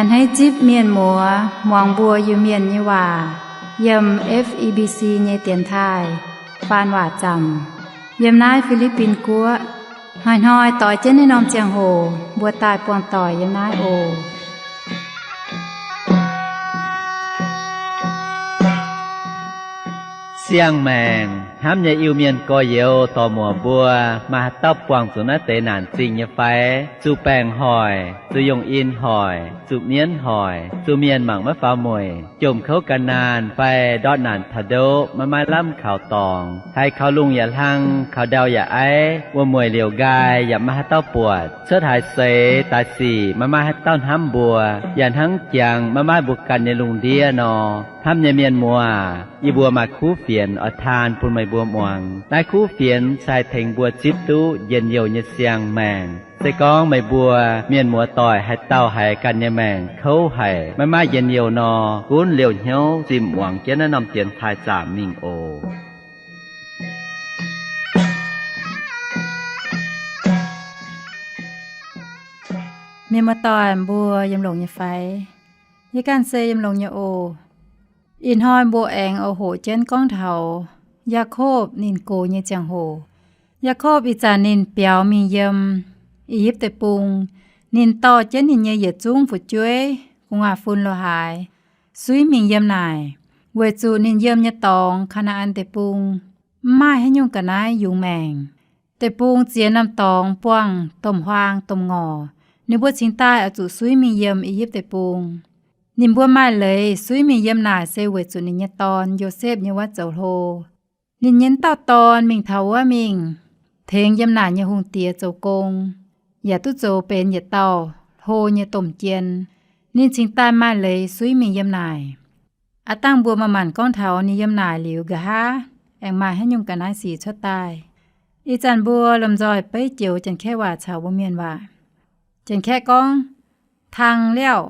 A'hneiv zipv mienh muoz muangx mbuo Iu-Mienh nyei waac yiem F E B C nyei dienx taaih faan waac zaamc yiem naaiv Fi^li^bin Guoqv. Hnoi-hnoi doix jienv naaiv norm ziangh hoc mbuo daaih buangh doic yiem naaiv oc. Siang-maengc hnamv nyei Iu-Mienh gorx-youz dorc-muoc mbuo, maaih haaix dauh buangh zuqc naaiv deix naanc zingh nyei fai? Zuqc baengc hoic, zuqc yongh in hoic, zuqc mienv hoic, zuqc mienh mangc maiv faaux mueic, jomc kouv ga'naanh fai ndortv naanc taux ndoqv maiv maaih lamh kaux dorngx, haiz kaux lungh yaac hlang, kaux ndau yaac aiv, wuom mueic liouc nqaai yaac maiv maaih haaix dauh buatc, cuotv haaix seix daaih sic maiv maaih haaix dauh hnamv mbuo, yaac hnangv jangx maiv maaih mbuo ganh nyei lungh ndiev nor. Hnamv nyei mienh muoz, yie mbuo maaih kuv fienx oix taan bun meih mbuo muangx. Naaiv kuv fienx se haih tengx mbuo zipv duqv njien-youh nyei siang-maengc. Se gorngv meih mbuo mienh muoz-doic haaix dauh haiz ganh nyei maengc kouv haic, maiv maaih njien-youh nor, gunv liouh hnyouv zimh muangx jienv naaiv norm dienx taaih zaamc mingh oc. Mienh muoz-doic mbuo yiem longx nyei fai? Yie ganh se yiem longx nyei oc. Ih hnoi mbuo aengx oix hoqc jienv gorngv taux Yaakopv ninh gox nyei ziangh hoc. Yaakopv ih zanc ninh biaux mingh yiem I^yipv Deic-Bung. Ninh dorh jienv ninh nyei yietc zungv fu'jueiv gu'nguaaz-fun lo haaix suiv mingh yiem naaic, weic zuqc ninh yiem nyei dorngx, Kaa^naa^an Deic-Bung, mv maaih haaix nyungc ga'naaiv yungz maengc. Deic-bung ziex norm dorngx buangh domh huaang domh ngorc. Ninh mbuo cingx daaih oix zuqc suiv mingh yiem I^yipv Deic-Bung. Ninh mbuo maaih leiz suiv mingh yiem naaic se weic zuqc ninh nyei dorn, Yosepv, nyei wuov zoux hlo. Ninh nyei wuov dauh dorn mingh taux wuov mingh tengx yiem naaic nyei hungh diex zoux gong, yaac duqv zoux benx yietc dauh hlo nyei domh jien. Ninh cingx daaih maaih leiz suiv mingh yiem naaic. Aav dangh mbuo maaih maanc gorngv taux ninh yiem naaic liuz nqa'haav aengx maaih haaix nyungc ga'naaiv sic cuotv daaih. Ih zanc mbuo lomh nzoih beiv joux Janx-Kaeqv waac caux mbuo Mienh waac. Janx-Kaeqv gorngv, tang liauh.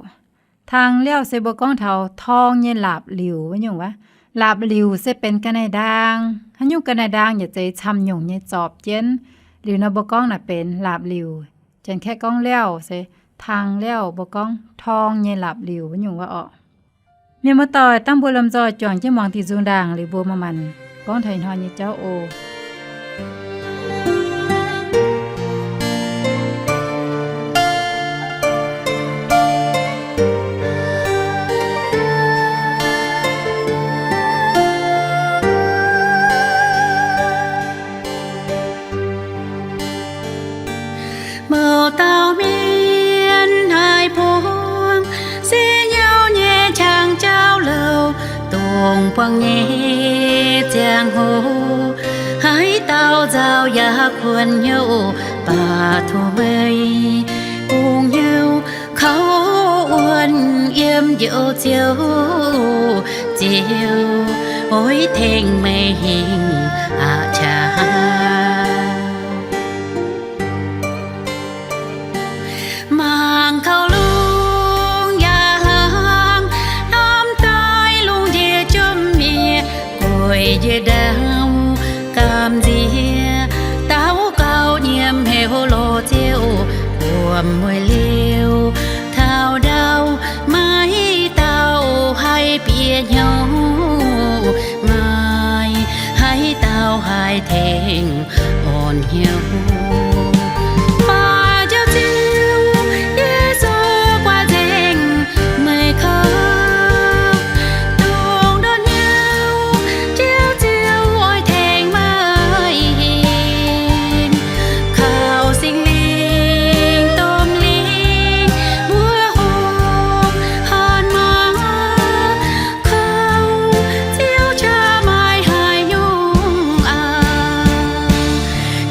Tang liauh se mbuo gorngv taux torng nyei laapc liuc wuov nyungc wuov. Laapc liuc se benx ga'naaiv-ndaang. Haaix nyungc ga'naaiv-ndaang yaac zeiz camv-nyungc nyei zorpc jienv. Liuz nor mbuo gorngv naaic benx laapc liuc. Janx-Kaeqv gorngv liauh se tang liauh, mbuo gorngv torng nyei laapc liuc wuov nyungc wuov orqc. Mienh muoz-doic, dangh mbuo lomh nzoih juangc jienv muangx diuh nzung ndaangc liuz mbuo maaih maanc gorngv taux ih hnoi nyei jauv oc. Mouz dauh mienh haih buangh se hnyouv nyei qangx jauv-louc, dongh buangh nyei ziangh hoc, haaix dauh nzauh yaac kuonx hnyouv, baac tov meih bungx hnyouv kaux wuonh yiem njoux Ziouv, Ziouv oix tengx meih hingh aqc qaqv. Mangc kaux lungh yaac hlang, norm daaih lungh njiec jomc mienh, gueic njiec ndau gamh nziex, daux gaux nyiemc heuc lorz Ziouh, wuom-mueic liouh taux ndau, maiv dauh haih bieqc hnyouv, maiv haaix dauh haih tengx orn hnyouv. Baac Njoux Ziouv Yesu guaax nzengc meih kouv, dongh ndortv hnyouv Njoux Ziouv oix tengx meih hinc, kaux Singx Lingh domh lingh mbuo hopv horn mangc kouv, Ziouv qaqv maaih haaix nyungc aqc.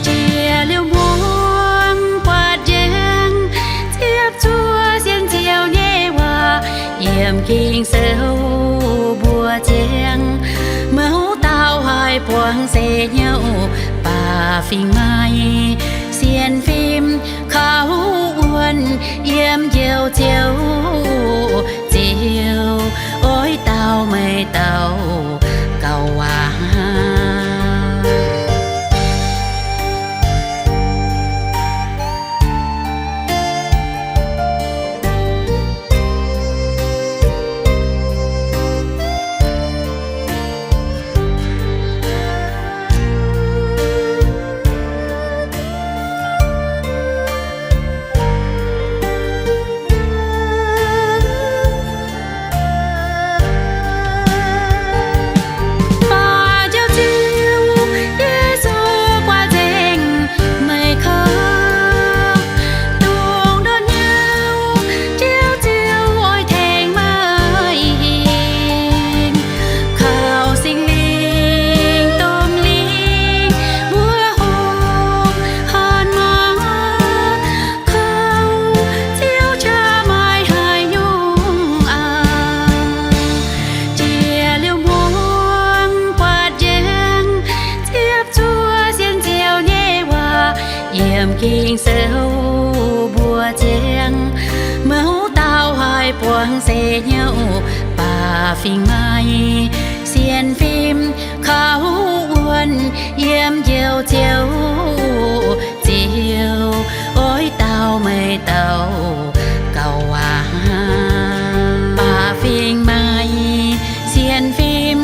Jiex liuz mbuo buatc njiec, ziepc zuoqv sienx Ziouv nyei waac yiem Ging-Sou mbuox ziangx, mouz dauh haih buangh se hnyouv, baac fingx maaih sienx fim kaux wuonh yiem njoux Ziouv, Ziouv oix dau meih daux gaux waac. Fingx maaih sienx fim kaux wuonh yiem njoux Ziouv, Ziouv oix dauh meih dauh gauh waac. Baac fingx maaih sienx fim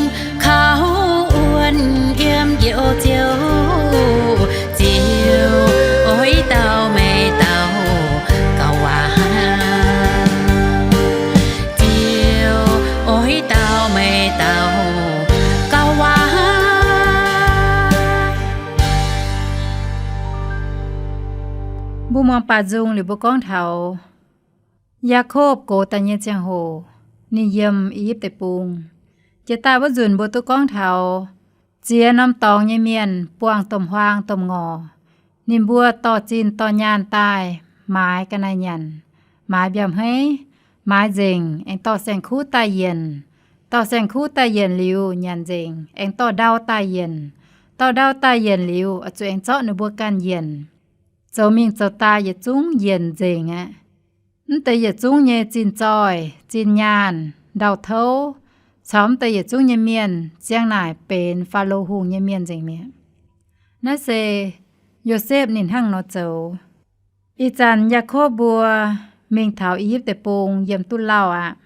kaux wuonh yiem njoux Ziouv, Ziouv oix dauh meih dauh gauh waac. Ziouv oix dauh meih dauh gauh waac. Mbuo muangx baac nzung liuz mbuo gorngv taux Yaakopv gox daaih nyei ziangh hoc, ninh yiem I^yipv Deic-Bung. Jiex daaih wuov nzunc mbuo duqv gorngv taux ziex norm dorngx nyei mienh buangh domh huaang domh ngorc. Ninh mbuo dorh zinh dorh nyaanh daaih maaiz ga'naaiv nyanc, maaiz mbiauh hmeiv, maaiz nzengc, aengx dorh saeng-kuv daaih yienc. Dorh saeng-kuv daaih yienc liuz nyanc nzengc, aengx dorh ndau daaih yienc. Dorh ndau daaih yienc liuz, oix zuqc aengx zorqv ninh mbuo ganh yienc. Zoux mingh zoux daaih yietc zungv yienc nzengc aqv. Mv deix yietc zungv nyei zinh zoih, zinh nyaanh, ndau-touv, caux mv deix yietc zungv nyei mienh ziang naaic benx Faalo Hungh nyei mienh nzengc mi'aqv. Naaiv se Yosepv ninh hnangv nor zoux. Ih zanc Yaakopv mbuo mingh taux I^yipv Deic-Bung yiem duqv lauh aqv.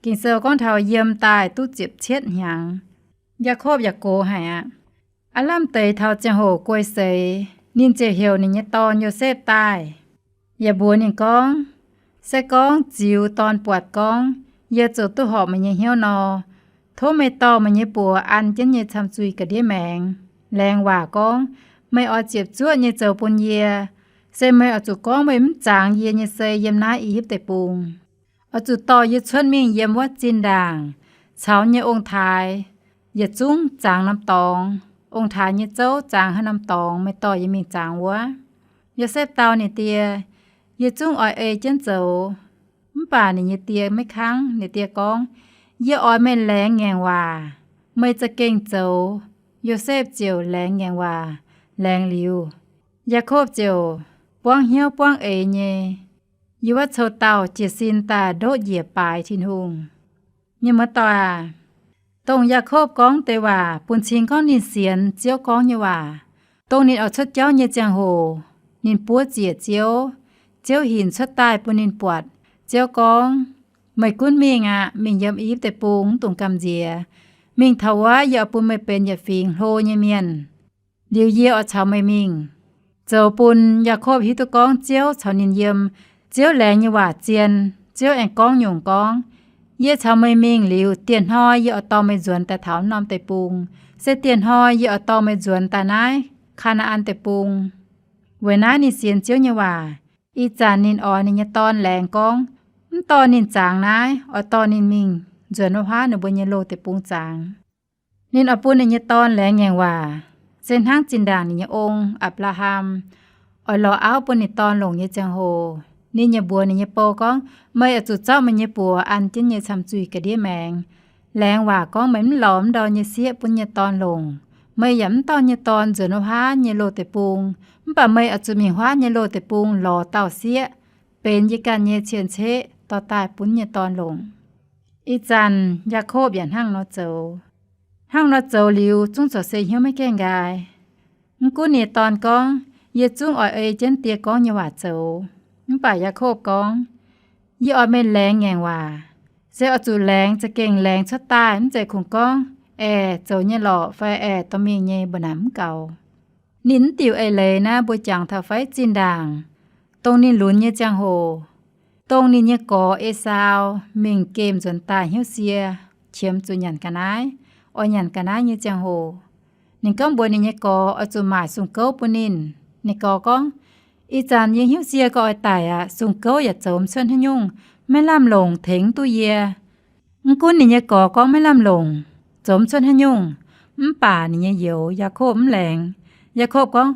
Ging-Sou gorngv taux yiem daaih duqv ziepc cietv hnyangx. Yaakopv yaac gox haic aqv. Aav lamh deix taux ziangh hoc guei seix, ninh ziouc heuc ninh nyei dorn, Yosepv, daaih, yaac mbuox ninh gorngv, Se gorngv ziux dorn buatc gorngv yie zoux duqv horpc meih nyei hnyouv nor, tov meih dorh meih nyei buoz an jienv nyei camh zuih ga'ndiev maengx, laengz waac gorngv, Meih oix ziepc zuoqv nyei zoux bun yie. Se meih oix zuqc gorngv meih mv zangx yie nyei sei yiem naaiv I^yipv Deic-Bung. Oix zuqc dorh yie cuotv mingh yiem wuov zinh ndaangc caux nyei ong-taaix yietc zungv zangx norm dorngx. Ong-taaix nyei zouv zangx haaix norm dorngx, meih dorh yie mingh zangx wuov. Yosepv dau ninh die, Yie zungv oix ei jienv zoux. Mv baac ninh nyei die maiv kangv. Ninh die gorngv, Yie oix meih laengz ngaengc waac. Meih za'gengh zoux. Yosepv ziouc laengz ngaengc waac. Laengz liuz, Yaakopv ziouc buangv hnyouv buangv eix nyei yiem wuov cou dauh jiez sin daaih ndoqv njiec baaix Tin-Hungh. Mienh muoz doic aac, dongh Yaakopv gorngv deix waac bun cing gorngv ninh sienx Ziouv gorngv nyei waac. Dongh ninh oix cuotv jauv nyei ziangh hoc, ninh buov ziec Ziouv. Ziouv hinc cuotv daaih bun ninh buatc. Ziouv gorngv, Meih gunv mingh aqv. Mingh yiem I^yipv Deic-Bung, mv dungx gamh nziex. Mingh taux wuov yie oix bun meih benx yietc fingx hlo nyei mienh. Liuz yie oix caux meih mingh. Zoux bun Yaakopv hiuv duqv gorngv Ziouv caux ninh yiem. Ziouv laengz nyei waac zien. Ziouv aengx gorngv nyungc gorngv, Yie caux meih mingh liuz, dieh hnoi yie oix dorh meih nzuonx daaih taux norm deic-bung. Se dieh hnoi yie oix dorh meih nzuonx daaih naaiv Kaa^naa^an Deic-Bung. Weic naaiv ninh sienx Ziouv nyei waac. Ih zanc ninh oix ninh nyei dorn laengz gorngv, mv dorh ninh zangx naaiv, oix dorh ninh mingh nzuonx wuov huaav ninh mbuo nyei loz deic-bung zangx. Ninh oix bun ninh nyei dorn laengz ngaengc waac, se hnangv zinh ndaangc ninh nyei ong, Apc^laa^ham, oix lorz auv bun ninh dorn longc nyei ziangh hoc. Ninh yaac mbuox ninh nyei bou gorngv, Meih oix zuqc zorqv meih nyei buoz an jienv nyei camh zuih ga'ndiev maengx, laengz waac gorngv meih mv lorz mv ndorm nyei sieqv bun nyei dorn longc. Meih yaac mv dorh nyei dorn nzuonx wuov huaav nyei loz deic-bung. Mv baac meih oix zuqc mingh huaav nyei loz deic-bung lorz dauh sieqv, benx yie ganh nyei cien-ceqv, dorh daaih bun nyei dorn longc. Ih zanc Yaakopv yaac hnangv nor zoux. Hnangv nor zoux liuz, zungv corc se hnyouv maiv gaengh nqaai. Mv gunv ninh nyei dorn gorngv, Yie zungv oix ei jienv die gorngv nyei waac zoux. Mv baac Yaakopv gorngv, Yie oix meih laengz ngaengc waac. Se oix zuqc laengz za'gengh laengz cuotv daaih, mv zeiz kungx gorngv, Aeqv, zoux nyei lorqc, fai Aeqv, dorh mingh nyei, mbuo naaic mv gaux. Ninh mv diuc eix leiz naaiv mbuo jangx taux fai zinh ndaangc, dongh ninh lunx nyei ziangh hoc, dongh ninh nyei gorx, Esaau, mingh gemh nzuonx daaih hnyouv sie, qiemx zuqc nyanc ga'naaiv, oix nyanc ga'naaiv nyei ziangh hoc, ninh gorngv mbuox ninh nyei gorx oix zuqc maaic sung-gouv bun ninh. Ninh gorx gorngv, Ih zanc yie hnyouv sie gauh oix daic aqv. Sung-gouv yaac zoux mv cuotv haaix nyungc, maiv lamh longc, tengx mv duqv yie. Mv gunv ninh nyei gorx gorngv maiv lamh longc, zoux mv cuotv haaix nyungc, mv baac ninh nyei youz, Yaakopv, mv laengz. Yaakopv gorngv,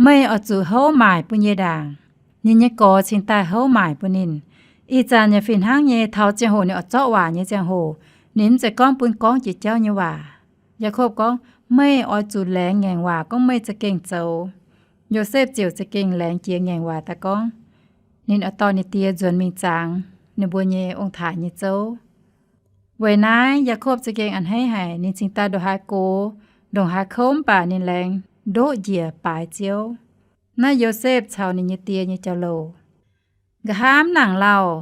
Meih oix zuqc houv maaic bun yie ndaangc. Ninh nyei gorx cingx daaih houv maaic bun ninh. Ih zanc yaac fih hnangv nyei, taux ziangh hoc ninh oix zorqv waac nyei ziangh hoc, ninh mv zeiz gorngv bun gorngv jiex jauv nyei waac. Yaakopv gorngv, Meih oix zuqc laengz ngaengc waac gorngv meih za'gengh zoux. Yosepv ziouc za'gengh laengz jiex ngaengc waac daaih gorngv, ninh oix dorh ninh die nzuonx mingh zangx ninh mbuo nyei ong-taaix nyei zouv. Weic naaiv Yaakopv za'gengh a'hneiv haic. Ninh cingx daaih ndongc haaix gox, ndongc haaix kouv, mv baac ninh laengz ndoqv njiec baaix Ziouv. Naaiv Yosepv caux ninh nyei die nyei jauv louc. Nqa'haav mv nangc lauh,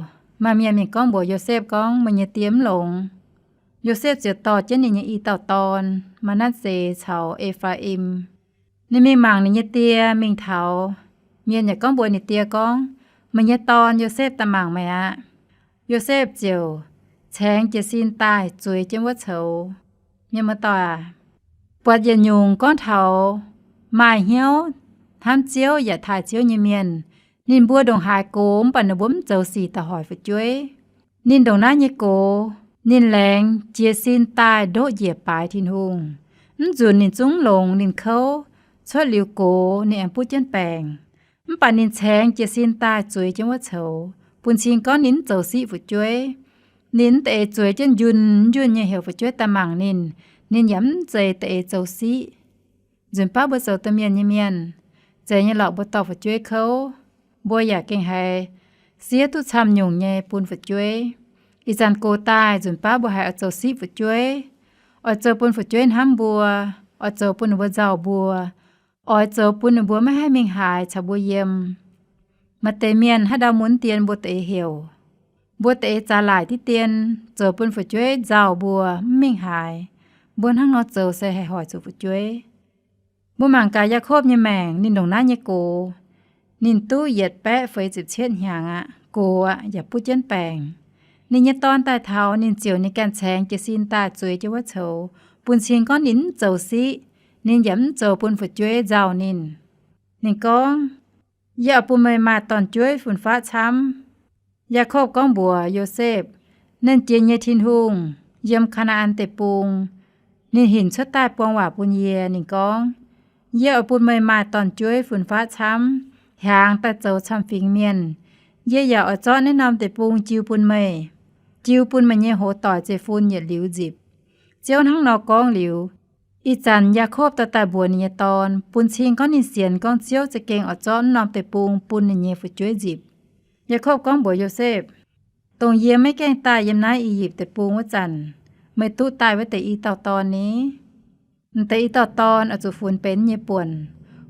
maaih mienh mingh gorngv mbuox Yosepv gorngv, Meih nyei die mv longx. Yosepv ziouc dorh jienv ninh nyei i dauh dorn, Maa^natv^se caux E^faa^im. Ninh mingh mangc ninh nyei die mingh taux, mienh yaac gorngv mbuox ninh die gorngv, Meih nyei dorn, Yosepv, daaih mangc meih aqv. Yosepv ziouc caengx jiez sin daaih zueiz jienv wuov coux. Mienh muoz-doic aac, buatc yietc nyungc gorngv taux maaih hnyouv hnamv Ziouv yaac taaih Ziouv nyei mienh, ninh mbuo ndongc haaix gox mv baac ninh mbuo mv zoux sic daaih hoic fu'jueiv. Ninh ndongc naaiv nyei gox, ninh laengz jiez sin daaih ndoqv njiec baaix Tin-Hungh. Mv nzunc ninh zungv longx ninh kouv, cuotv liuz gox ninh aengx butv jienv baengc. Mv baac ninh caengx jiez sin daaih zueiz jienv wuov coux, bun cing gorngv ninh mv zoux siqv fu'jueiv. Ninh mv deix zueiz jienv njunh njunh nyei heuc fu'jueiv daaih mangc ninh, ninh yaac mv zeiz deix zoux siqv. Nzunc baav mbuo zoux domh mienh nyei mienh, zeiz nyei lorqc, mbuo dorh fu'jueiv kouv, mbuo yaac gengh haiz siev duqv camv nyungc nyei bun fu'jueiv. Ih zanc gox daaih nzunc baav mbuo haiz oix zoux siqv fu'jueiv, oix zoux bun fu'jueiv hnamv mbuo, oix zoux bun ninh mbuo nzauh mbuo, oix zoux bun ninh mbuo maiv haih mingh haaix caux mbuo yiem. Maaih deix mienh haaix ndau mun dien mbuo deix heuc, mbuo deix zaax laaic diqv dien, zoux bun fu'jueiv nzauh mbuo mv mingh haaix. Mbuo hnangv nor zoux se haih hoic zuqc fu'jueiv. Mbuo mangc gaax Yaakopv nyei maengc, ninh ndongc naaiv nyei gox, ninh duqv yietc baeqv feix ziepc cietv hnyangx aqv, gox aqv, yaac butv jienv baengc. Ninh nyei dorn daaih taux, ninh ziouc ninh ganh caengx jiez sin daaih zueiz jienv wuov coux, bun cing gorngv ninh mv zoux siqv, ninh yaac mv zoux bun fu'jueiv nzauh ninh. Ninh gorngv, Yie oix bun meih maaih dorn-jueiv fun-faqv camv. Yaakopv gorngv mbuox Yosepv, Nernh Jiex nyei Tin-Hungh yiem Kaa^naa^an Deic-Bung, ninh hinc cuotv daaih buang waac bun yie. Ninh gorngv, Yie oix bun meih maaih dorn-jueiv fun-faqv camv, hiaangx daaih zoux camv-fingx mienh. Yie yaac oix zorqv naaiv norm deic-bung jiu bun meih, jiu bun meih nyei hoz doic zeiv-fun yietc liuz nzipc. Ziouv hnangv nor gorngv liuz, ih zanc Yaakopv dorh daaih mbuox ninh nyei dorn, bun cing gorngv ninh sienx gorngv Ziouv za'gengh oix zorqv naaiv norm deic-bung bun ninh nyei fu'jueiv nzipc. Yaakopv gorngv mbuox Yosepv, Dongh yie maiv gaengh daaih yiem naaiv I^yipv Deic-Bung wuov zanc, meih duqv daaih wuov deix i dauh dorn ni? M'deix i dauh dorn oix zuqc funx benx nyei buonc,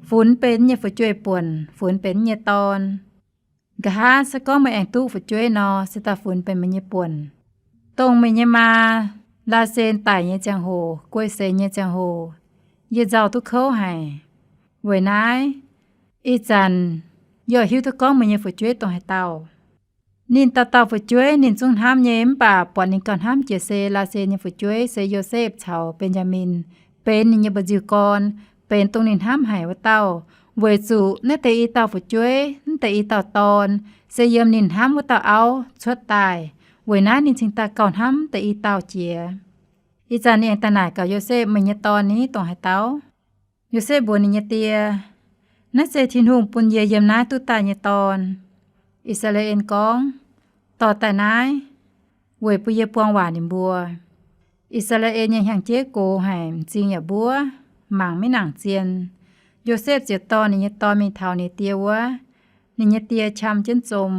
funx benx nyei fu'jueiv buonc, funx benx nyei dorn. Nqa'haav se gorngv meih aengx duqv fu'jueiv nor, se daaih funx benx meih nyei buonc. Dongh meih nyei maa, Laasen, daic nyei ziangh hoc, guei seix nyei ziangh hoc, yie nzauh duqv kouv haic. Weic naaiv, ih zanc yie oix hiuv duqv gorngv meih nyei fu'jueiv dongh haaix dauh. Ninh dauh dauh fu'jueiv ninh zungv hnamv nyei, mv baac buatc ninh gauh hnamv jiex se Laasen nyei fu'jueiv, se Yosepv caux Mben^yaa^min, benx ninh nyei mba'nziu gorn, benx dongh ninh hnamv haic wuov dauh. Weic zuqc naaiv deix i dauh fu'jueiv, naaiv deix i dauh dorn, se yiem ninh hnamv wuov dauh auv cuotv daaih. Weic naaiv ninh cingx daaih gauh hnamv deix i dauh jiex. Ih zanc ninh aengx daaih naaic gaax Yosepv, Meih nyei dorn ni dongh haaix dauh? Yosepv mbuox ninh nyei die, Naaiv se Tin-Hungh bun yie yiem naaiv duqv daaih nyei dorn. I^saa^laa^en gorngv, Dorh daaih naaiv, weic bun yie buang waac ninh mbuo. I^saa^laa^en nyei hnyangx-jeiv gox haic, m'zing yaac mbuov, mangc maiv nangc zien. Yosepv ziouc dorh ninh nyei dorn mingh taux ninh die wuov. Ninh nyei die qam jienv zom.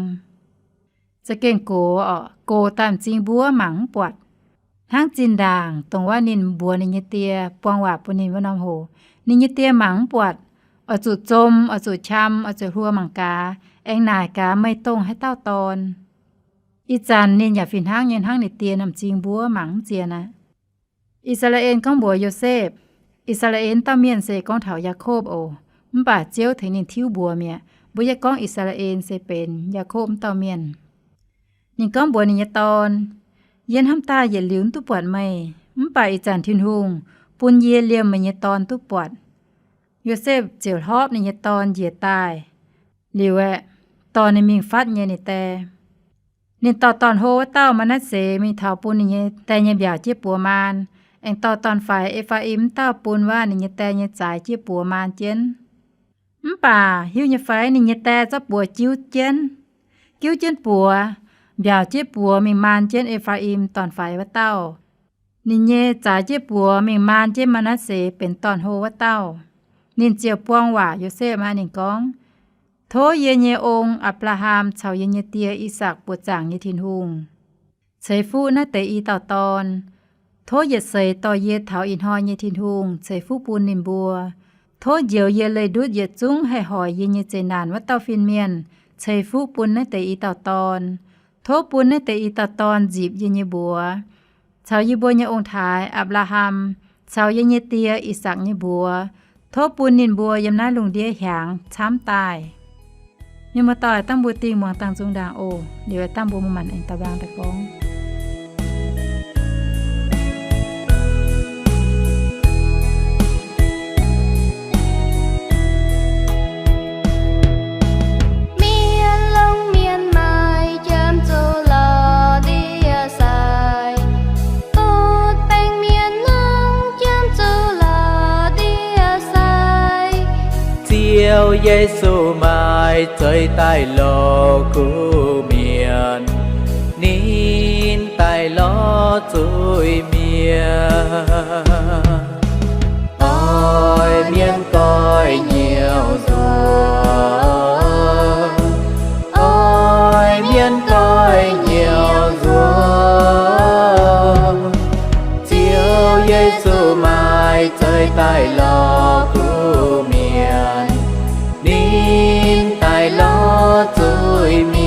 Za'gengh gox oc, gox daaih m'zing mbuov mangc mv buatc. Hnangv zinh ndaangc dongh wuov ninh mbuox ninh nyei die buang waac bun ninh wuov norm hoc, ninh nyei die mangc mv buatc, oix zuqc zom, oix zuqc qam, oix zuqc hluo mangc gaax, aengx naaic gaax, Meih dongh haaix dauh dorn? Ih zanc ninh yaac fih hnangv nyei hnangv ninh die nor, m'zing mbuov mangc mv zien aqv. I^saa^laa^en gorngv mbuox Yosepv, I^saa^laa^en dauh mienh se gorngv taux Yaakopv oc, mv baac Ziouv tengx ninh tiuv mbuox mi'aqv. Mbuo yie gorngv I^saa^laa^en se benx Yaakopv wuov dauh mienh. Ninh gorngv mbuox ninh nyei dorn, Yie hnamv daaih yietc liuz mv duqv buatc meih, mv baac ih zanc Tin-Hungh bun yie liemh meih nyei dorn duqv buatc. Yosepv ziouc hlorpv ninh nyei dorn njiec daaih. Liuz aeqv, dorh ninh mingh fatv nyei ninh die. Ninh dorh dorn-hlo wuov dauh Maa^natv^se mingh taux bun ninh nyei die nyei mbiaauc jieqv buoz maan, aengx dorh dorn-faix E^faa^im wuov dauh bun wuov ninh nyei die nyei zaaix jieqv buoz maan jienv. Mv baac hiuv nyei fai ninh nyei die zorqv buoz jiuv jienv, jiuv jienv buoz, mbiaauc jieqv buoz mingh maan jienv E^faa^im dorn-faix wuov dauh. Ninh nyei zaaix jieqv buoz mingh maan jienv Maa^natv^se benx dorn-hlo wuov dauh. Ninh ziouc buang waac Yosepv aqv. Ninh gorngv, Tov yie nyei ong, Apc^laa^ham, caux yie nyei die, I^sakc, buoqc zaangc nyei Tin-Hungh, ceix fuqv naaiv deix i dauh dorn. Tov yietc seix dorh yie taux ih hnoi nyei Tin-Hungh ceix fuqv bun ninh mbuo. Tov njoux yie leih ndutv yietc zungv haih hoic yie nyei zeqc naanc wuov dauh fin-mienh ceix fuqv bun naaiv deix i dauh dorn. Tov bun naaiv deix i dauh dorn nzipc yie nyei mbuox, caux yie mbuo nyei ong-taaix, Apc^laa^ham, caux yie nyei die, I^sakc, nyei mbuox. Tov bun ninh mbuo yiem naaiv lungh ndiev hiaangx camv daaih. Mienh muoz-doic, dangh mbuo dingh muangx dangh nzung ndaangc oc. Liuz dangh mbuo mangc aengx dauh mbiangh daaih gorngv. Mienh longx mienh maaic jiem zuqc lorz ndie-sai, butv baengh mienh hnangv jiem zuqc lorz ndie-sai. Ziouv Yesu maaih zeix daaih lorz kuv mienh, ninh daaih lorz zuiz-mienh. Oix mienh goiv hnyouv nzuonx, oix mienh goiv hnyouv nzuonx. Ziouv Yesu maaih zeix daaih lorz kuv mienh, ninh daaih lorz zuiz-mienh.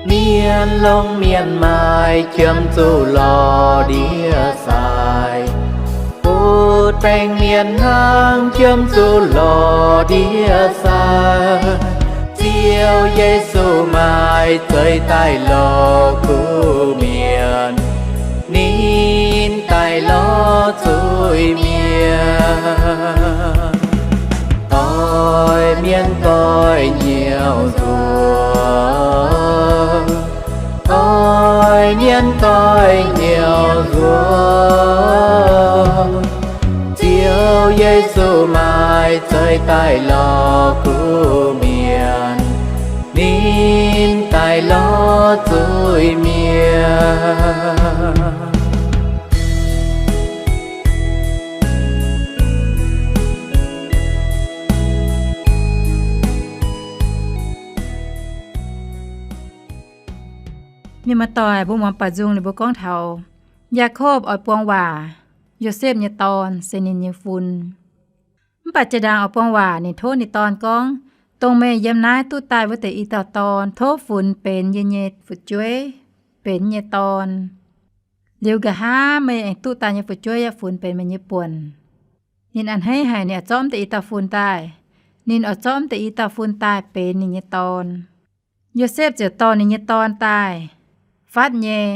Mienh longx mienh maaic jiem zuqc lorz ndie-sai, butv baengh mienh hnangv jiem zuqc lorz ndie-sai. Ziouv Yesu maaih zeix daaih lorz kuv mienh, ninh daaih lorz zuiz-mienh. Oix mienh goiv hnyouv nzuonx, oix mienh goiv hnyouv nzuonx. Ziouv Yesu maaih zeix daaih lorz kuv mienh, ninh daaih lorz zuiz-mienh. Mienh muoz-doic, mbuo muangx baac nzung ninh mbuo gorngv taux Yaakopv oix buang waac, Yosepv nyei dorn se ninh nyei fun. Mv baac jiex ndaangc oix buang waac, ninh tov ninh dorn gorngv, Dongh meih yiem naaiv duqv daaih wuov deix i dauh dorn, tov funx benx yie nyei fu'jueiv, benx nyei dorn. Liuz nqa'haav meih aengx duqv daaih nyei fu'jueiv yaac funx benx meih nyei buonc. Ninh a'hneiv haic, ninh oix zorqv mv deix i dauh fun daaih. Ninh oix zorqv mv deix i dauh fun daaih benx ninh nyei dorn. Yosepv ziouc dorh ninh nyei dorn daaih fatv nyei.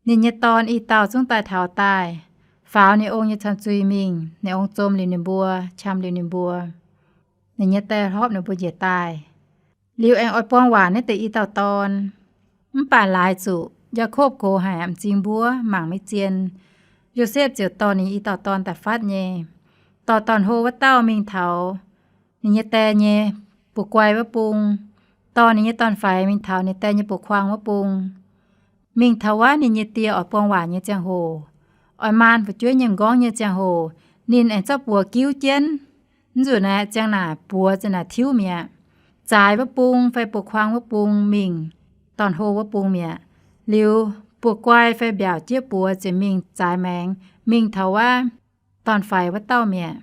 Ninh nyei dorn i dauh zungv daaih taux daaih, faaux ninh ong nyei cong-zuiz mingh. Ninh ong zom liuz ninh mbuo, qam liuz ninh mbuo. Ninh nyei die hlorpv ninh mbuo njiec daaih. Liuz aengx oix buang waac naaiv deix i dauh dorn. Mv baac laaix zuqc Yaakopv gox haic, m'zing mbuov mangc maiv zien. Yosepv ziouc dorh ninh i dauh dorn daaih fatv nyei, dorh dorn-hlo wuov dauh mingh taux ninh nyei die nyei buoz-guai wuov bung, dorh ninh nyei dorn-faix mingh taux ninh die nyei buoz-kuang wuov bung. Mingh taux wuov ninh nyei die oix buang waac nyei ziangh hoc, oix maan fu'jueiv nyiemc nqorngv nyei ziangh hoc, ninh aengx zorqv buoz giuv jienv. Mv nzunc naaiv ziang naaic buoz ziang naaic tiuv mi'aqv. Zaaix wuov bung fai buoz-kuang wuov bung mingh, dorn-hlo wuov bung mi'aqv. Liuz buoz-guai fai mbiaauc jieqv buoz ziouc mingh zaaix maengx, mingh taux wuov dorn-faix wuov dauh mi'aqv.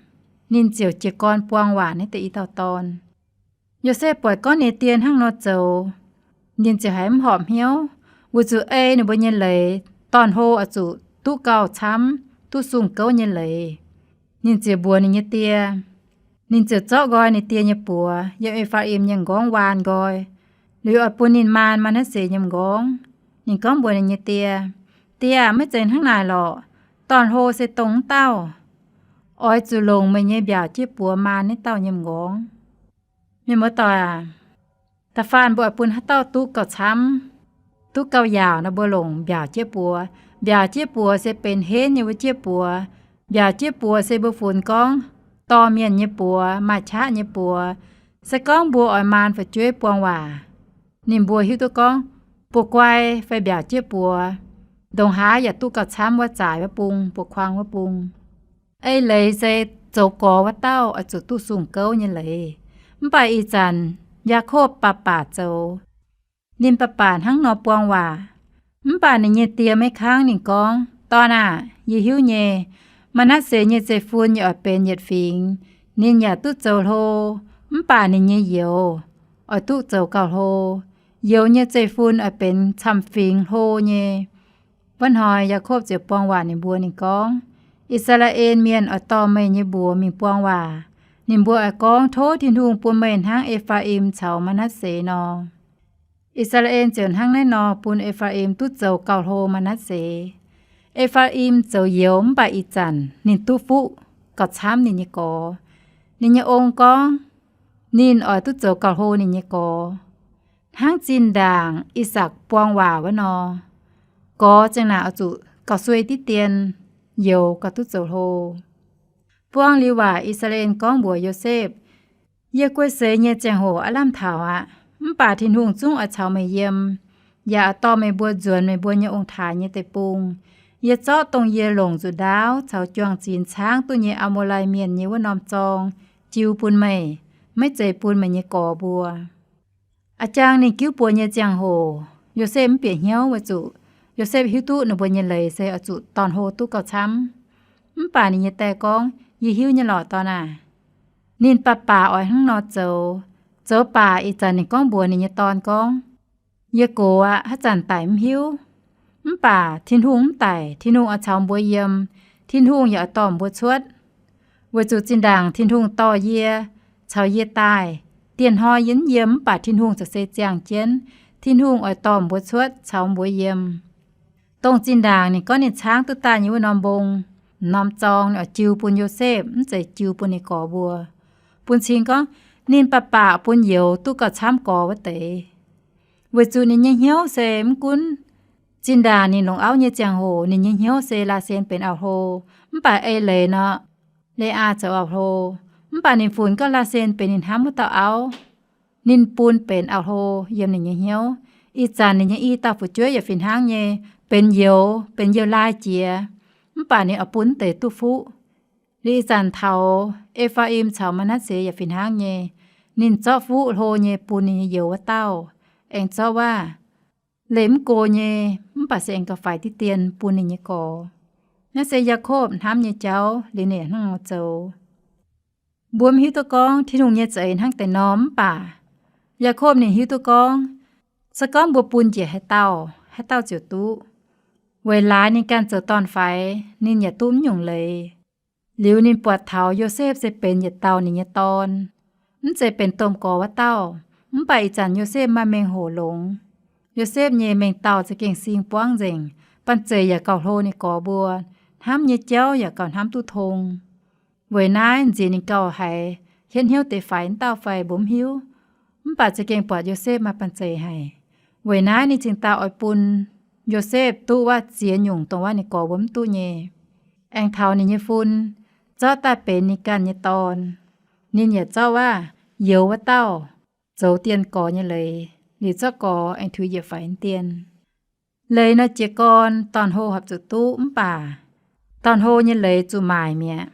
Ninh ziouc jiez gorn buang waac naaiv deix i dauh dorn. Yosepv buatc gorngv ninh die hnangv nor zoux, ninh ziouc haiz mv horpc hnyouv, weic zuqc ei ninh mbuo nyei leiz, dorn-hlo oix zuqc duqv gauh camv, duqv sung gouv nyei leiz. Ninh ziouc mbuox ninh nyei die. Ninh ziouc zorqv nqoi ninh die nyei buoz yiem E^faa^im nyei m'nqorngv waan nqoi, liuz oix bun ninh maan Maa^natv^se nyei m'nqorngv. Ninh gorngv mbuox ninh nyei die, Die aah, maiv zeiz hnangv naaic lorqc. Dorn-hlo se dongh wuov dauh. Oix zuqc longc meih nyei mbiaauc jieqv buoz maan naaiv dauh nyei m'nqorngv. Mienh muoz-doic aac, da'faanh mbuo oix bun haaix dauh duqv gauh camv, duqv gauh yaauc nor, mbuo longc mbiaauc jieqv buoz. Mbiaauc jieqv buoz se benx henv nyei wuov jieqv buoz. Mbiaauc jieqv buoz se mbuo funx gorngv dorh mienh nyei buoz, maaih qaqv nyei buoz. Se gorngv mbuo oix maan fu'jueiv buang waac, ninh mbuo hiuv duqv gorngv buoz-guai fai mbiaauc jieqv buoz, ndongc haaix yaac duqv gauh camv wuov zaaix wuov bung, buoz-kuang wuov bung. Ei leiz se zoux gorx wuov dauh oix zuqc duqv sung gouv nyei leiz. Mv baac ih zanc Yaakopv baac baac zoux. Ninh baac baac hnangv nor buang waac. Mv baac ninh nyei die maiv kangv ninh gorngv, Dorn aah! Yie hiuv nyei, Maa^natv^se nyei zeiv-fun yaac oix benx yietc fingx. Ninh yaac duqv zoux hlo, mv baac ninh nyei youz oix duqv zoux gauh hlo. Youz nyei zeiv-fun oix benx camv-fingx hlo nyei. Wuov hnoi Yaakopv ziouc buang waac ninh mbuo, ninh gorngv, I^saa^laa^en Mienh oix dorh meih nyei mbuox mingh buang waac. Ninh mbuo oix gorngv, Tov Tin-Hungh bun meih hnangv E^faa^im caux Maa^natv^se nor. I^saa^laa^en ziouc hnangv naaiv nor bun E^faa^im duqv zoux gauh hlo Maa^natv^se. E^faa^im zoux youz mv baac ih zanc ninh duqv fuqv gauh camv ninh nyei gorx. Ninh nyei ong gorngv ninh oix duqv zoux gauh hlo ninh nyei gorx. Hnangv zinh ndaangc I^sakc buang waac wuov nor, gorx ziang naaic oix zuqc gauh suei diqv dien, youz gauh duqv zoux hlo. Buang liuz waac, I^saa^laa^en gorngv mbuox Yosepv, Yie guei seix nyei ziangh hoc aav lamh taux aqv. Mv baac Tin-Hungh zungv oix caux meih yiem, yaac oix dorh meih mbuo nzuonx meih mbuo nyei ong-taaix nyei deic-bung. Yie zorqv dongh yie longc nzuqc ndaauv caux juang-zinx caangv duqv nyei Aa^mo^lai Mienh nyei wuov norm zorng jiu bun meih, maiv zeiz bun meih nyei gorx mbuo. A'jang ninh giuv buoz nyei ziangh hoc, Yosepv mv bieqc hnyouv weic zuqc Yosepv hiuv duqv ninh mbuo nyei leiz se oix zuqc dorn-hlo duqv gauh camv. Mv baac ninh nyei die gorngv, Yie hiuv nyei lorqc, dorn aah! Ninh baac baac oix hnangv nor zoux. Zoux baac ih zanc ninh gorngv mbuox ninh nyei dorn gorngv, Yie gox aqv, haaix zanc daic mv hiuv. Mv baac Tin-Hungh mv daic, Tin-Hungh oix caux mbuo yiem. Tin-Hungh yaac oix dorh mbuo cuotv. Weic zuqc zinh ndaangc Tin-Hungh dorh yie caux yie daaih, dieh hnoi yie mv yiem, mv baac Tin-Hungh ziouc se ziangh jienv. Tin-Hungh oix dorh mbuo cuotv caux mbuo yiem. Dongh zinh ndaangc ninh gorngv ninh caangv duqv daaih nyei wuov norm mbong, norm zorng, ninh oix jiu bun Yosepv, mv zeiz jiu bun ninh gorx mbuo. Bun cing gorngv ninh baac baac bun youz duqv gauh camv gorx wuov deix. Weic zuqc ninh nyei hnyouv se mv gunv zinh ndaangc ninh longc auv nyei ziangh hoc ninh nyei hnyouv se Laasen benx auv-hlo, mv baac eix leiz nor, Le^aa zoux auv-hlo. Mv baac ninh funx gorngv Laasen benx ninh hnamv wuov dauh auv, ninh bun benx auv-hlo yiem ninh nyei hnyouv. Ih zanc ninh nyei i dauh fu'jueiv yaac fih hnangv nyei benx youz, benx youz-laai jiex, mv baac ninh oix bun deix duqv fuqv. Liuz ih zanc taux E^faa^im caux Maa^natv^se yaac fih hnangv nyei. Ninh zorqv fuqv hlo nyei bun ninh nyei youz wuov dauh, aengx zorqv waac leih mv go nyei, mv baac se aengx gauh faix diqv dien bun ninh nyei gorx. Naaiv se Yaakopv hnamv nyei jauv liuz ninh hnangv nor zoux. Mbuo mv hiuv duqv gorngv Tin-Hungh nyei za'eix hnangv deix nor, mv baac Yaakopv ninh hiuv duqv gorngv, se gorngv mbuo bun njiec haaix dauh, haaix dauh ziouc duqv. Weic laaix ninh ganh zoux dorn-faix, ninh yaac duqv mv nyungc leiz. Liuz ninh buatc taux Yosepv se benx yietc dauh ninh nyei dorn, mv zeiz benx domh gorx wuov dauh. Mv baac ih zanc Yosepv maaih mengh hoc longx. Yosepv nyei mengh dauh za'gengh sing buangv nzengc, banh zeic yaac gauh hlo ninh gorx mbuo, hnamv nyei jauv yaac gauh hnamv duqv tong. Weic naaiv nziex ninh gauh haiz hietv hnyouv deix faix wuov dauh fai mbuo mv hiuv. Mv baac za'gengh buatc Yosepv maaih banh zeic haic. Weic naaiv ninh cingx daaih oix bun Yosepv duqv waac ziex nyungc dongh waac ninh gorx mbuo mv duqv nyei. Aengx taux ninh nyei fun, zorqv daaih benx ninh ganh nyei dorn. Ninh yaac zorqv waac youz wuov dauh zoux dien gorx nyei leiz, liuz zorqv gorx aengx tuix njiec faix dien. Leiz nor jiez gorn, dorn-hlo horpc zuqc duqv mv baac dorn-hlo nyei leiz zuqc maaic mi'aqv.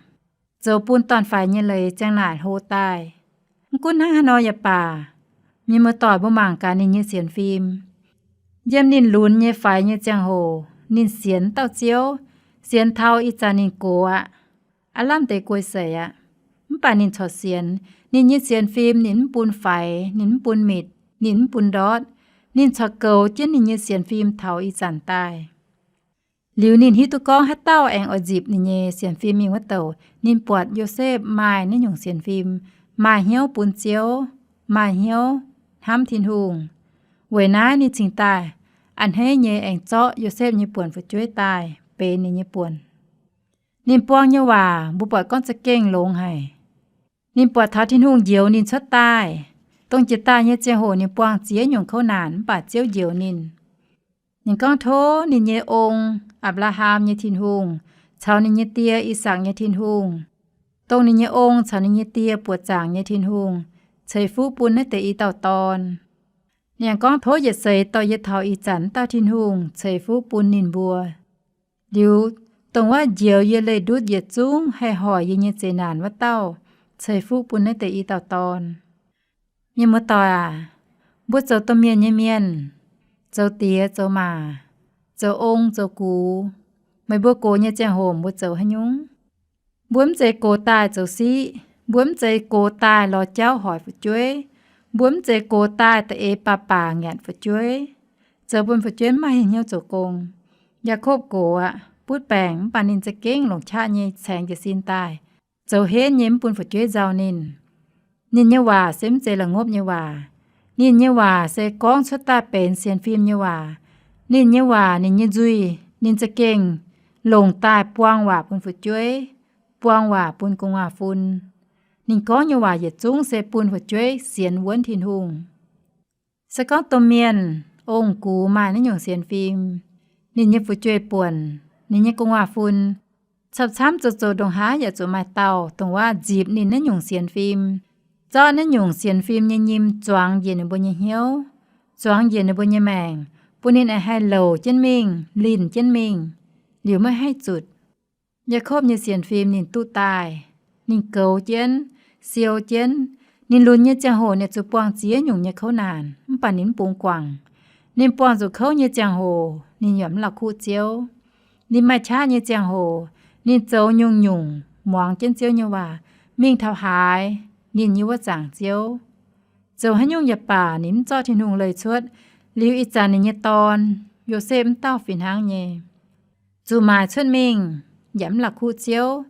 Zoux bun dorn-faix nyei leiz ziang naaic hlo daaih. Mv gunv hnangv haaix nor yaac baac, mienh muoz-doic, mbuo mangc gaax ninh nyei sienx fim. Yiem ninh lunx nyei faix nyei ziangh hoc ninh sienx dauh Ziouv, sienx taux ih zanc ninh gox aqv, aav lamh deix guei seix aqv. Mv baac ninh corc sienx. Ninh nyei sienx fim ninh mv bun faix, ninh mv bun mitc, ninh mv bun ndortv. Ninh corc goux jienv ninh nyei sienx fim taux ih zanc daaih. Liuz ninh hiuv duqv gorngv haaix dauh aengx oix nzipc ninh nyei sienx fim mingh wuov douc, ninh buatc Yosepv maaih naaiv nyungc sienx fim, maaih hnyouv bun Ziouv, maaih hnyouv hnamv Tin-Hungh. Weic naaiv ninh cingx daaih a'hneiv nyei aengx zorqv Yosepv nyei buonc fu'jueiv daaih benx ninh nyei buonc. Ninh buang nyei waac mbuo buatc gorngv za'gengh longx haic. Ninh buatc taux Tin-Hungh njoux ninh cuotv daaih. Dongh jiex daaih nyei ziangh hoc ninh buangh ziex nyungc kouv naanc mv baac Ziouv njoux ninh. Ninh gorngv tov ninh nyei ong, Apc^laa^ham nyei Tin-Hungh, caux ninh nyei die, I^sakc nyei Tin-Hungh, dongh ninh nyei ong caux ninh nyei die buoqc zaangc nyei Tin-Hungh, ceix fuqv bun naaiv deix i dauh dorn. Ninh yaac gorngv tov yietc seix dorh yie taux ih zanc dauh Tin-Hungh ceix fuqv bun ninh mbuo. Liuz, dongh wuov njoux yie leih ndutv yietc zungv haih hoic yie nyei zeqc naanc wuov dauh ceix fuqv bun naaiv deix i dauh dorn. Mienh muoz-doic aac, mbuo zoux domh mienh nyei mienh, zoux diex zoux maac, zoux ong zoux gux, meih mbuo gox nyei ziangh hoc mbuo zoux haaix nyungc? Mbuo mv zeiz gox daaih zoux siqv, mbuo mv zeiz gox daaih lorz jauv hoic fu'jueiv, mbuo mv zeiz gox daaih da'eix baac baac nyanc fu'jueiv, zoux bun fu'jueiv maiv maaih hnyouv zoux gong. Yaakopv gox aqv, butv baengc mv baac ninh za'gengh longc qaqv nyei caengx jiez sin daaih, zoux henv nyei mv bun fu'jueiv nzauh ninh. Ninh nyei waac se mv zeiz la'ngopv nyei waac. Ninh nyei waac se gorngv cuotv daaih benx sienx fim nyei waac. Ninh nyei waac, ninh nyei nzuih, ninh za'gengh longc daaih buang waac bun fu'jueiv, buang waac bun gu'nguaaz-fun. Ninh gorngv nyei waac yietc zungv se bun fu'jueiv sienx wuonv Tin-Hungh. Se gorngv domh mienh ong-gux maaih naaiv nyungc sienx fim, ninh nyei fu'jueiv-buonc, ninh nyei gu'nguaaz-fun, camv-camv zoux zoux ndongc haaix yaac zuqc maaih dauh dongh wuov nzipc ninh naaiv nyungc sienx fim, zorqv naaiv nyungc sienx fim nyei nyim zuangx njiec ninh mbuo nyei hnyouv, zuangx njiec ninh mbuo nyei maengc, bun ninh aengx haih louc jienv mingh, linh jienv mingh, liuz maiv haih zutc. Yaakopv nyei sienx fim ninh duqv daaih, ninh goux jienv, siou jienv. Ninh lunx nyei ziangh hoc ninh zuqc buangh ziex nyungc nyei kouv naanc, mv baac ninh mv bungx guangc. Ninh buangh zuqc kouv nyei ziangh hoc ninh yaac mv la'kuqv Ziouv. Ninh maaih qaqv nyei ziangh hoc, ninh zoux nyungc-nyungc muangx jienv Ziouv nyei waac, mingh taux haaix ninh nyei wuov zaangc Ziouv. Zoux haaix nyungc yaac baac ninh mv zorqv Tin-Hungh leih cuotv. Liuz ih zanc ninh nyei dorn, Yosepv, mv dauh fih hnangv nyei, zuqc maaic cuotv mingh yaac mv la'kuqv Ziouv.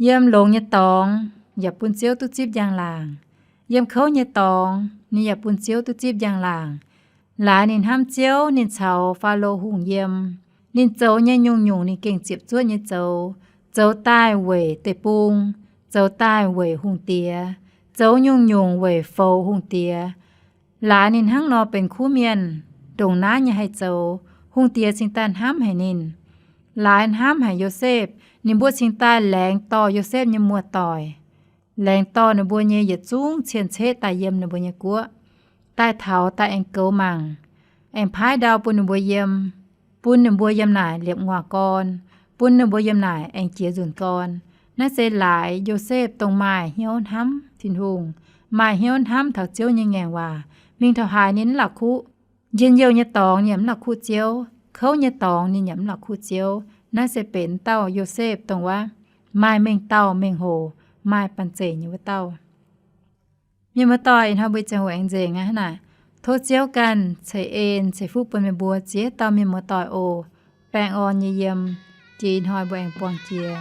Yiem longx nyei dorngx yaac bun Ziouv duqv zipv njang-laangc. Yiem kouv nyei dorngx ninh yaac bun Ziouv duqv zipv njang-laangc. Laaix ninh hnamv Ziouv, ninh caux Faalo Hungh yiem. Ninh zoux nyei nyungc-nyungc ninh gengh ziepc zuoqv nyei zoux. Zoux daaih weic deic-bung, zoux daaih weic hungh diex, zoux nyungc-nyungc weic foux hungh diex. Laaix ninh hnangv nor benx kuv mienh, ndongc naaiv nyei haih zoux, hungh diex cingx daaih hnamv haic ninh. Laaix hnamv haic Yosepv, ninh mbuo cingx daaih laengz dorh Yosepv nyei muoz-doic, laengz dorh ninh mbuo nyei yietc zungv cien-ceqv daaih yiem ninh mbuo nyei guoqv, daaih taux daaih aengx goux mangc, aengx paaiv ndau bun ninh mbuo yiem, bun ninh mbuo yiem naaic liepc nguaaz gorn, bun ninh mbuo yiem naaic aengx jiex nzunc gorn. Naaiv se laaix Yosepv dongh maaih hnyouv hnamv Tin-Hungh, maaih hnyouv hnamv taux Ziouv nyei ngaengc waac, mingh taux haaix ninh mv la'kuqv. Njien-youh nyei dorngx ninh yaac mv la'kuqv Ziouv, kouv nyei dorngx ninh yaac mv la'kuqv Ziouv. Naaiv se benx dauh Yosepv dongh wuov maaih mengh dauh mengh hoc, maaih banh zeic nyei wuov dauh. Mienh muoz-doic, ih hnoi mbuo ziangh hoc aengx nzengc aqv naaic. Tov Ziouv ganh ceix en ceix fuqv bun meih mbuo ziex dauh mienh muoz-doic oc. Baengh orn nyei yiem. Jiex ih hnoi mbuo aengx buangh jiex.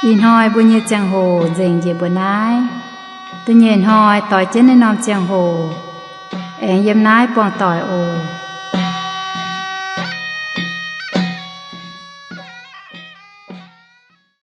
Ih hnoi mbuo nyei ziangh hoc nzengc njiec mbuo naaiv. Da'nyeic hnoi doix jienv naaiv norm ziangh hoc aengx yiem naaiv buangh doic oc.